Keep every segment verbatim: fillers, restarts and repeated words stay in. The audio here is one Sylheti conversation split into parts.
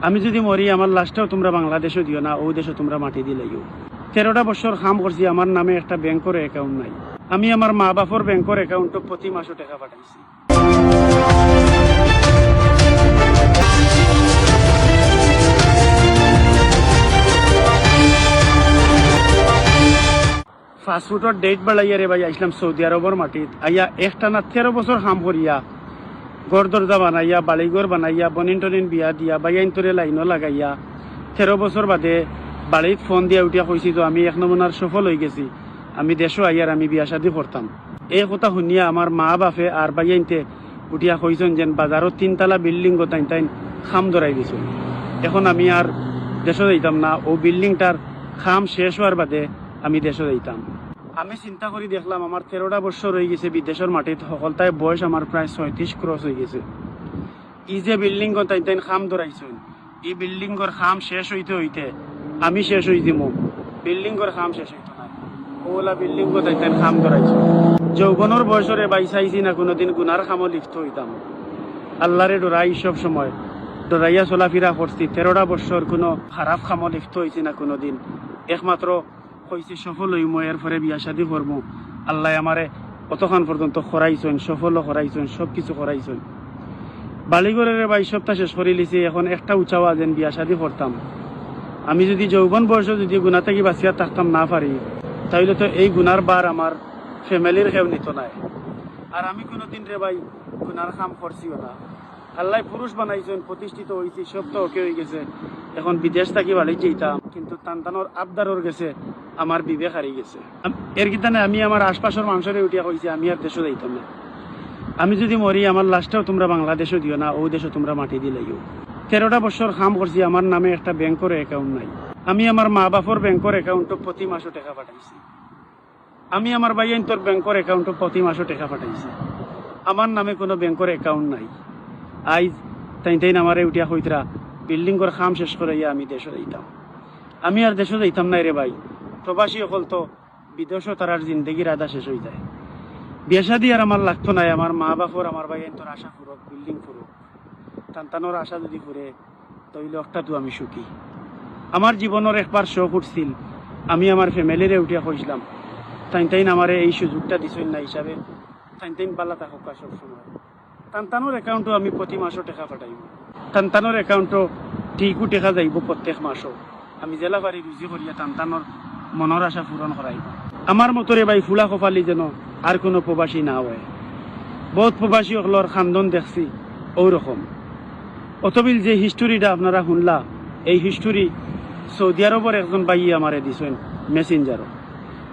আমি যুদি মরি, আমার লাশটাও তুমরা বাংলাদেশো দিও না, অউ দেশো তুমরা মাটি দিলাইও। তেরোটা বছর কাম করছি, আমার নামে একটা ব্যাংকর অ্যাকাউন্ট নাই। আমি আমার মা বাপর ব্যাংকর অ্যাকাউন্টো প্রতি মাসো টেকা পাঠাইছি। পাসপোর্টর ডেট বাড়াইয়া রে ভাই আইছলাম সৌদি আরবর মাটিত। আইয়া একটানা তেরো বছর কাম করিয়া, ঘর দরজা বানাইয়া, বাড়িঘর বানাইয়া, বনিন টনিন বিয়া দিয়া, ভাইয়াইন্তরে লাইনো লাগাইয়া, তেরো বছর বাদে বাড়িত ফোন দিয়া উঠিয়া কইছি তো, "আমি এক নমুনার সফল অইগেছি, আমি দেশো আইয়ার আমি বিয়া শাদি করতাম।" এই কথা হুনিয়া আমার মা বাপে আর ভাইয়াইন্তে উঠিয়া কইছইন যেন বাজারো তিনতলা বিল্ডিংও তাইন তাইন কাম ধরাই দিছইন। এখন আমি আর দেশো যাইতাম না, অউ বিল্ডিংটার কাম শেষ অওয়ার বাদে আমি দেশো যাইতাম। আমি চিন্তা করি দেখলাম, আমার তেরোটা বছর অইগেছে বিদেশর মাটিত, হকলতায় বয়স আমার প্রায় ছয়ত্রিশ ক্রস অইগেছে। ই যে বিল্ডিংও তাইন তাইন কাম ধরাইছইন, ই বিল্ডিংর কাম শেষ অইতে অইতে আমি শেষ অইযিমু, বিল্ডিংর কাম শেষ অইতো নায়। অউলা বিল্ডিংও তাইন তাইন কাম ধরাইছইন। যৌবনর বয়সো রে ভাই চাইছি না কুনুদিন গুনার কামো লিপ্ত অইতাম। আল্লারে ডরাই সব সময়, ডরাইয়া চলাফিরা করছি। তেরোটা বছর কুনু খারাপ কামো লিপ্ত অইছি না কুনুদিন। একমাত্র কইছি সফল অইমু, এরপরে বিয়া শাদি করমু। আল্লায় আমারে অতখান পর্যন্ত করাইছইন, সফলও করাইছইন, সব কিছু করাইছইন। বাড়িঘরে রে ভাই সবতা শেষ করিলিছি, এখন একটাউ চাওয়া যেন বিয়া শাদি করতাম। আমি যুদি যৌবন বয়সো যুদি গুনা থাকি বাঁচিয়া থাকতাম না পারি, তাইলে তো এই গুনার ভার আমার ফ্যামিলির কেউ নিতো নায়। আর আমি কুনুদিন রে ভাই গুনার কাম করছিও না। আল্লায় পুরুষ বানাইছইন, প্রতিষ্ঠিত অইছি, সবতা ওকে অইগেছে। এখন বিদেশ থাকি বাড়িত যাইতাম, কিন্তু তান তানর আবদারর গেছে আমার বিবেক হারিগেছে। আম-, এর কিতানে আমি আমার আশপাশর মানষরে উঠিয়া কইছি, "আমি আর দেশো যাইতাম না। আমি যুদি মরি, আমার লাশটাও তুমরা বাংলাদেশো দিও না, অউ দেশো তুমরা মাটি দিলাইও।" তেরোটা বছর কাম করছি, আমার নামে একটা ব্যাংকর অ্যাকাউন্ট নাই। আমি আমার মা বাপর ব্যাংকর অ্যাকাউন্টো প্রতি মাসো টেকা পাঠাইছি। আমি আমার ভাইয়াইন্তর ব্যাংকর অ্যাকাউন্টো প্রতি মাসো টেকা পাঠাইছি। আমার নামে কুনু ব্যাংকর অ্যাকাউন্ট নাই। আইজ তাইন তাইন আমারে উঠিয়া কইতরা, "বিল্ডিংর কাম শেষ করাইয়া আমি দেশো যাইতাম।" আমি আর দেশো যাইতাম নায় রে ভাই। প্রবাসী অকল তো বিদেশো তারার জিন্দেগির আধা শেষ অইযায়। বিয়া শাদি আর আমার লাগতো নায়, আমার মা বাপর, আমার ভাইয়াইন্তর আশা ফুরুক, বিল্ডিং ফুরুক। তান তানর আশা যুদি ফুরে, তাইলে অকটাত আমি সুখী। আমার জীবনর একবার শখ উঠছিল, আমি আমার ফ্যামিলিরে উঠিয়া কইছলাম, তাইন তাইন আমারে এই সুযোগটা দিছইন না হিসাবে, তাইন তাইন ভালা থাকউক্কা সব সময়। তান তানর অ্যাকাউন্টো আমি প্রতি মাসো টেকা পাঠাইমু, তান তানর অ্যাকাউন্টো ঠিকউ টেকা যাইবো প্রত্যেক মাসো। আমি যেলা পারি রুজি করিয়া তান তানর মনর আশা পূরণ করাইমু। আমার মতো রে ভাই ফুলা কপালি যেন আর কুনু প্রবাসী না অয়। বউত প্রবাসী অকলর কান্দন দেখছি অউ রকম। অতবিল যে হিস্টোরিটা আপনারা হুনলা, এই হিস্টোরি সৌদি আরবর একজন ভাইয়ে আমারে দিছইন মেসেঞ্জারো।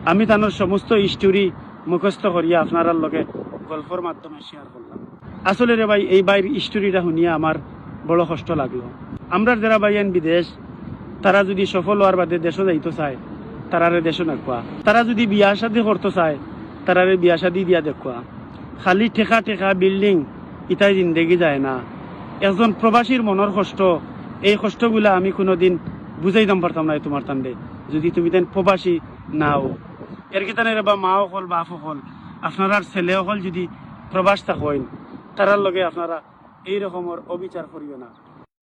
আমি তানর সমস্ত হিস্টোরি মুখস্থ করিয়া আপনারার লগে গল্পর মাধ্যমে শেয়ার করলাম। আসলে রে ভাই, এই ভাইর হিস্টোরিটা হুনিয়া আমার বড় কষ্ট লাগলো। আমরার যেরা ভাইয়াইন বিদেশ, তারা যুদি সফল অওয়ার বাদে দেশো যাইতো চায়, তারারে দেশো নেউক্কা। তারা যুদি বিয়া শাদি করতো চায়, তারারে বিয়া শাদি দিয়া দেউক্কা। খালি টেকা টেকা, বিল্ডিং, ইতায় জিন্দেগি যায় না। একজন প্রবাসীর মনর কষ্ট, এই কষ্টগুলা আমি কুনুদিন বুঝাইতাম পারতাম নায় তুমার তানরে, যুদি তুমি তাইন প্রবাসী না অও। এর কিতানে রে বা মা অকল, বাপ অকল, আপনারার ছেলে অকল যুদি প্রবাস থাকইন, তারার লগে আপনারা এই রকমর অবিচার করিও না।